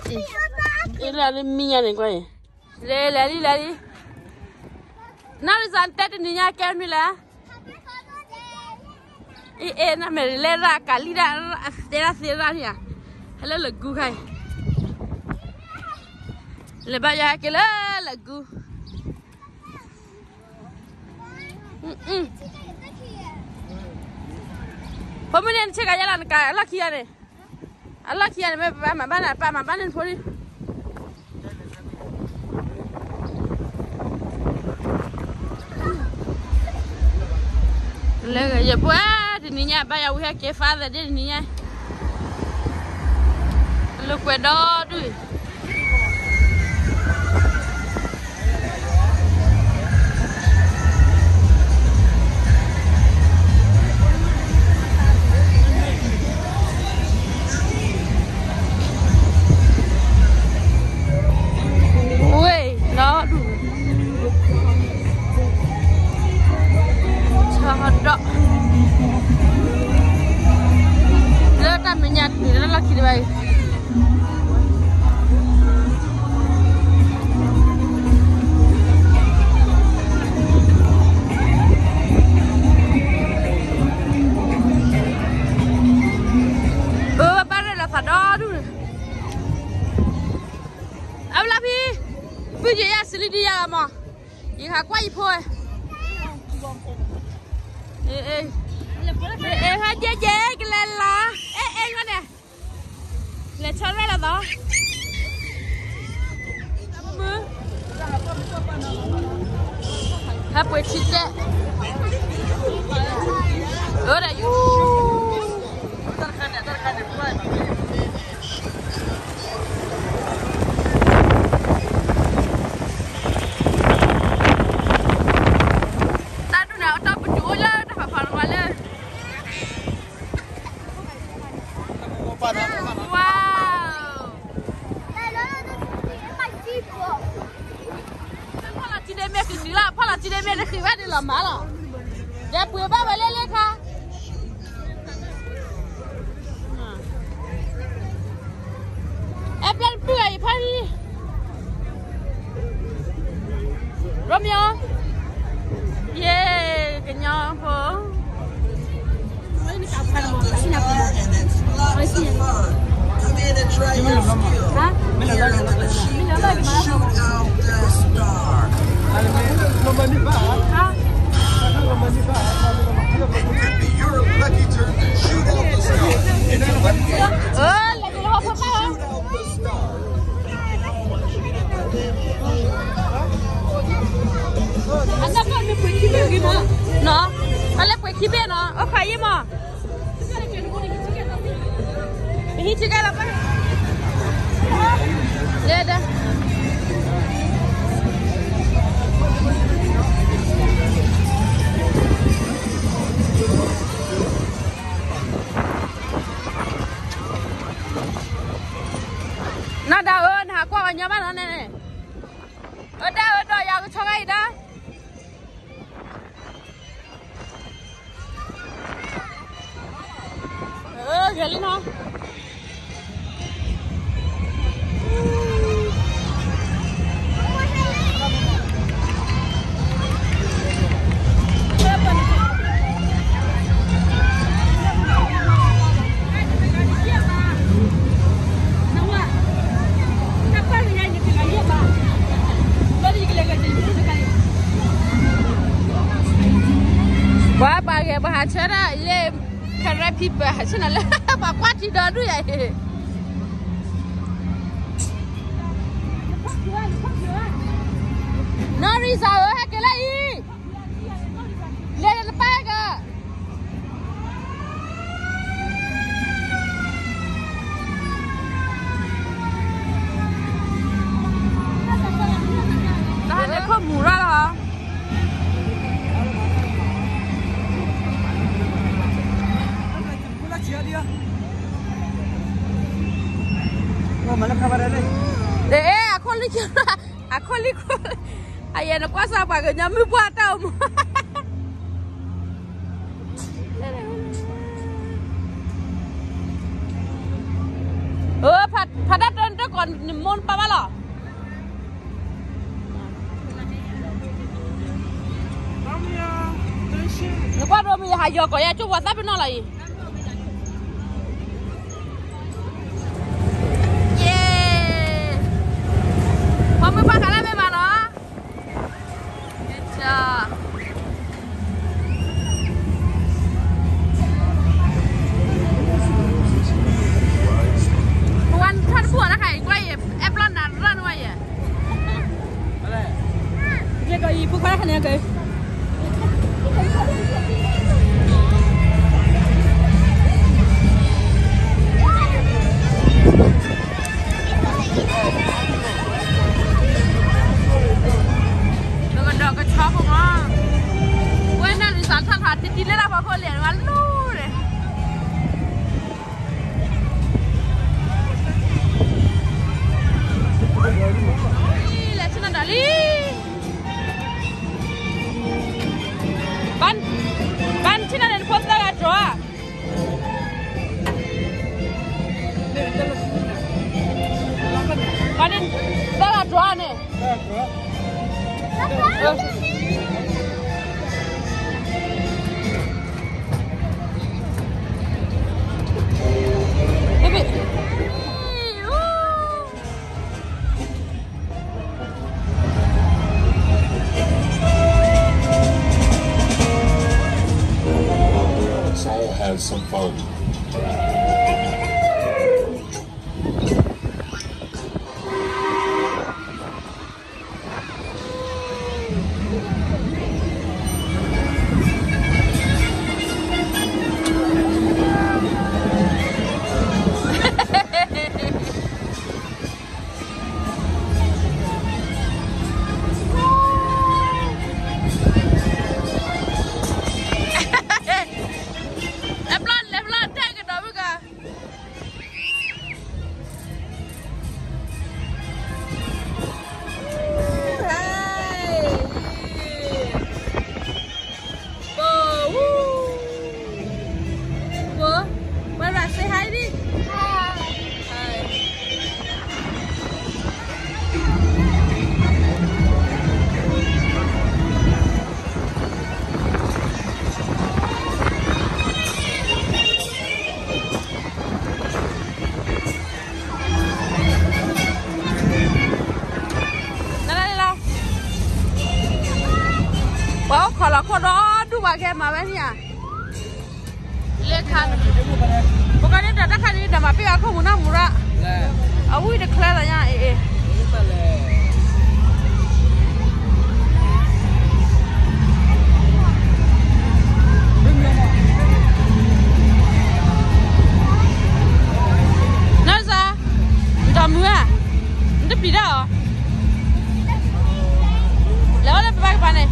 အ့ၣ်, အ့ၣ် လၢအလၢမံညါန့ၣ်ကွၢ်အံၤ, လဲၤလဲၤလံလဲၤလံ, နီၢ်ရံစၢ်တဲတနံၤညါကဲမနုၤလဲၣ်, အ့ၣ်အ့ၣ် နမ့ၢ်လဲၤရၣ်ကးလံဒၣ် အသဲဒၣ်သဲဒၣ်န့ၣ်ဧါ, ဟဲလၢလၢကူခါအံၤ, လဲၤဘါယွၤဟဲက့ၤလၢလၢကူ ဖိမုၣ်န့ၣ် နဆ့ကၤယဲလီၤ နကးအလီၢ်ခံဂၤန့ၣ်, အလီၢ်ခံဂၤန့ၣ် မ့ၢ်ပပၢ်မၤဘၣ်န့ၣ် ပၢ်မၤဘၣ်န့ၣ်ဖိလံ, လၢယပှၤ တနံၤညါ ဘါယွၤဝံၤဟဲက့ၤ Father Day တနံၤညါ, လၢကွဲးဒီဒူၣ် ဝ့ၢ်နီၢ်ဒူၣ် ဆၢဒီး လၢတၢ်မဲာ်ညါတနံၤလၢလီၢ်ခံတဘၣ်အံၤ အၢ ဘၣ်ရဲၣ်လီၤသးဒီဒူၣ်န့ၣ် အဘျါဖံ, ပုၢ်ယယၤစလံဒံယၤမး, ယဟးကွၢ်ယဖိဝဲ, ဟဲကဲကဲကလဲၤလီၤ, အဲအဲန့ၣ်, လဲၤဆီရဲၣ်လီၤသီ ဟဲပှ့ၤထံတဲ, အၢ ဒီးယူ တၢ်ဒူၣ်န့ၣ် အတၢ်ပတုာ်အိၣ်လၢတၢ်ဖးဖးလီၤဝဲလၢ Wow. ဖီၣ်လီၤထံဒ့မ့ၢ် ဃံးဃံးလီၤ, ဖီၣ်လီၤထံဒ့မ့ၢ် ဃံးဃံးလီၤ, ဖီၣ်လီၤထံဒ့မ့ၢ် တဃံးဘၣ်ဒံးလီၤမးလီၤ, ဒီးပှ့ၤဘၣ်ဝဲလၢလၢခါ, အဲ ပျဲနပုၢ်ဂၤအံၤဖီၣ်လံ Romeo, ယဲ, ကညီဖိ Come in and try your skill here at the Shootout Star. It could be your lucky turn to shoot out the star. It's lucky to shoot out the star. နီၢ်, အလဲၤပှ့ၤခံဘ့ၣ်နီၢ်, အိၣ်ခိးယံမး, ပဟံးထံကဲလီၤပၢ်, လဲၤဒီး နဒၣ်ဧၢ, နဟးကွၢ်အီၤညီဘၣ်နီၢ်န့ၣ်, အဒၣ်ဧၢ, ဒီးယၤကဆီဂၤအံၤဒၣ်, ဂဲၤလံနီၢ်. ပှၤပှၤဂဲၤပှၤဟးဆၢတၢ်, ယဲ Karen people ဟးဆၢနၤလၢ ပှၤကွၢ်ထံဒီဒူၣ်ယၤအံၤ, နီၢ်ရံစၢ်ဧၢ, ဟဲက့ၤလၢအံၤ, လဲၤဒီးနပၢ်က တၢ်ဟဲန့ၣ်ခိၣ်မူၤရၣ်လီၤ. အဲ အခိၣ်လံၢ်, အခိၣ်လံၢ်, အယဲၢ်နကွၢ်စၢ်ပှၤကညီမုၢ်ပှၢ်တၢ်အိၣ်မူ, အၢ ဖးဒၣ်တၢ် နမိၢ်နပၢ်ဘၣ်လီၤ. နကွၢ်ဒိမ့ၢ်ယဟးယီၤကီးယဲ ကၠိပှၤသးပ့ၤနီၣ်လီၤအံၤ. ယ့, ပှၤမုၢ်ပှၢ်ခးလၢမ့ၢ်ဘၣ်လီၤ. ပဝဲထီၣ်တပူၤအီၤတခါအံၤ ကွၢ်ယဲ အဲၣ်ပျီနၤရၣ်နဝဲယဲ. ကဲကီးအံၤ ဖိခွါတခါန့ၣ်က့ၤ နကဒီးကဆီဖိမး, ဝဲနၢ်လံစးထီၣ်ထီၣ်တံတံလၢလၢဖီခိၣ်လဲၣ် နဝဲလူၤန့ၣ် လဲၤဆ့ၣ်နီၤဒၣ်လံ, ဘၣ်, ဘၣ်ဆ့ၣ်နီၤန့ၣ် နဖိသၢဂၤတြီၤ, ဘၣ်န့ၣ် သၢဂၤတြီၤန့ၣ် Let's all have some fun.ပှၤအိၣ်ခိးလီၤခိၣ်ဒီဒူၣ် ပှၤကဲမၤဝဲန့ၣ်ဧါ, လၢခါ, ပကန့ၣ်တၢ်တခါန့ၣ် တၢ်မၤပ့ၢ်အခိၣ်မူၤနီၢ်မူၤရၣ်, အဝံၣ်တချၢလီၤညါအံၤ, နီၢ်စၢ်, နတၢ်မုာ်ဧါ, နတပျံၤတၢ်အီၤ လဲၤဝဲလၢပဘၣ်ကပၤန့ၣ်,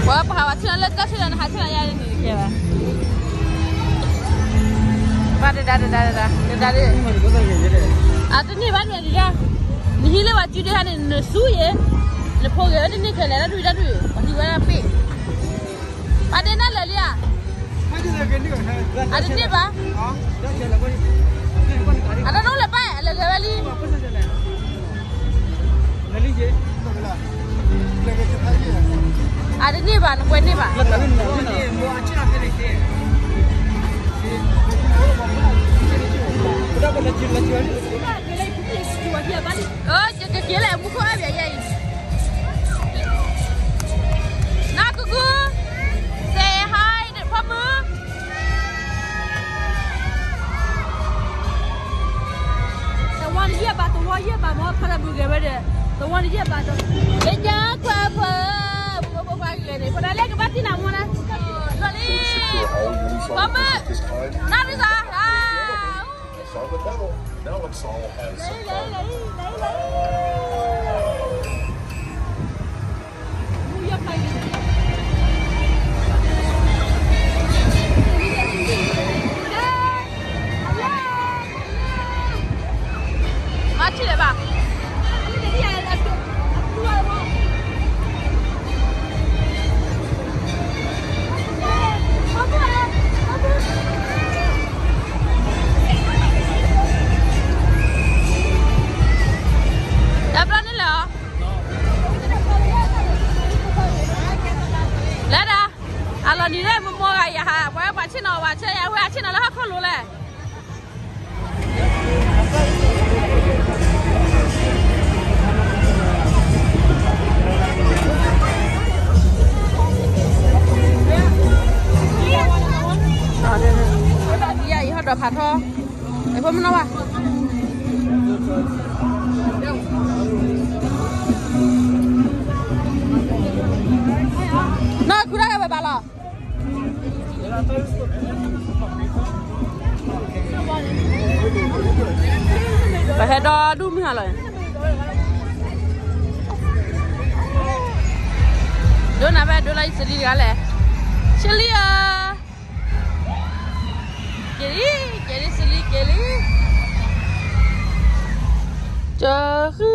ပှၤပဟးဝဲဆ့ၣ်နီၤလၢကၢၢ်ဆ့ၣ်နီၤ နဟးဆ့ၣ်နီၤယါန့ၣ်ကဲဘၣ်, ဘၣ်တဒါတဒါတဒါ, တဒါ, အတန့ၢ်ဘၣ်န့ၣ်ဒံး, နဟံးလၢပှၤစုဒုဟါန့ၣ် နစုယ့ၣ်, နဖိဂဲၤဝဲတန့ၢ်ခဲလၢာ် တၢ်ဒုၣ်တၢ်ဒုၣ်, ပှၤဟံးဝဲဒၣ်ပ့ၢ်, ပှၤဒ့နၢ်လၢာ်လံဧါ, အတန့ၢ်ဘၣ်, အတနီၣ်လၢၤဘၣ် အလဲၤဂဲၤဝဲလံ အတန့ၢ်ဘၣ် နကွဲးန့ၢ်ဘၣ်, ယကက့ၤလၢမူခိၣ်အါဘၣ်ယဲအံၤ, နကူကူ, say hi ဒီးဖိမုၣ် တဝီနယဲၢ်ဘး တဝီယဲၢ်ဘးမ့ၢ် ဖးတၢ်ဘုဂဲၤဝဲဒီး တဝီနယဲၢ်ဘးဒီး လၢညါခွါခွါ ပှၤဂဲၤန့ၣ် ပှၤဒၣ်လဲၣ်ကဘၣ်တံၢ်နၤမူနၤ လီၤလံ ပှၤမုၣ် နီၢ်ရံစါ မူယဲၢ်ဖးဂဲၤန့ၣ် ဒီးဖးထီ, အဖိမုၣ်နီၢ်ဝါ, နီၢ်ခူတၢ်ဂဲၤဝဲဘၣ်လီၤ. ပဟဲဒီဒူၣ်မုၢ်ဟါလီၤ, ဒိၣ်နၤဖဲဒိၣ်လၢယစလံတဂၤလဲၣ်, စလံဧၢ, က့ၤလံ, က့ၤလံ စလံက့ၤလံ, ကဃု